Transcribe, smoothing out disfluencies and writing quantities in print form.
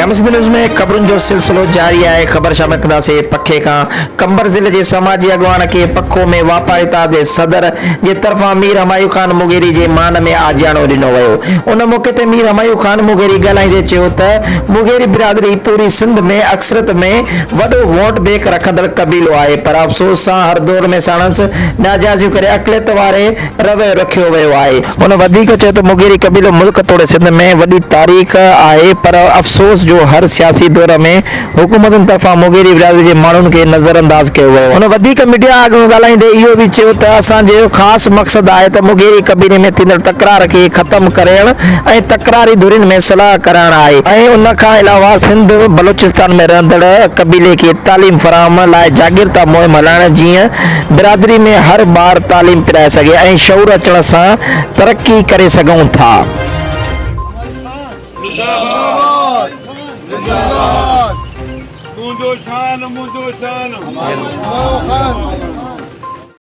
M Sindh news ۾ خبرن جو سلسلو جاري آهي، خبر شامل ڪنداسين پکي کان قمبر ضلعي جي سماجي اڳواڻ کي پکو ۾ واپاري اتحاد جي صدر جي طرفان مير همايون خان مغيري جي مان ۾ آجياڻو ڏنو ويو ان موقعي تي مير همايون خان مغيري ڳالهائيندي چيو ته مغيري برادري پوري سنڌ ۾ اڪثريت ۾ وڏو ووٽ بينڪ رکندڙ قبيلو آهي پر افسوس سان هر دور ۾ ساڻس ناجائزيون ڪري اقليت واري رويو رکيو ويو آهي. هن وڌيڪ چيو ته مغيري قبيلو ملڪ توڙي سنڌ ۾ وڏي تاريخ آهي پر افسوس جو هر سياسي دور ۾ حڪومتن طرفان مغيري برادري جي ماڻهن کي نظرانداز ڪيو ويو. هن وڌيڪ ميڊيا آڳيون ڳالهائيندي اهو به چيو ته اسان جو خاص مقصد آهي ته مغيري قبيلي ۾ ٿيندڙ تڪرار کي ختم ڪرڻ ۽ تڪراري ڌرين ۾ صلح ڪرائڻ آهي ۽ ان کان علاوه سنڌ بلوچستان ۾ رهندڙ قبيلي کي تعليم فراهم لاء جاڳرتا مهم هلائڻ جيئن برادري ۾ هر ٻار تعليم پرائي سگهي ۽ شعور اچڻ سان ترقي ڪري سگهون ٿا. تنهنجو شان منهنجو شان.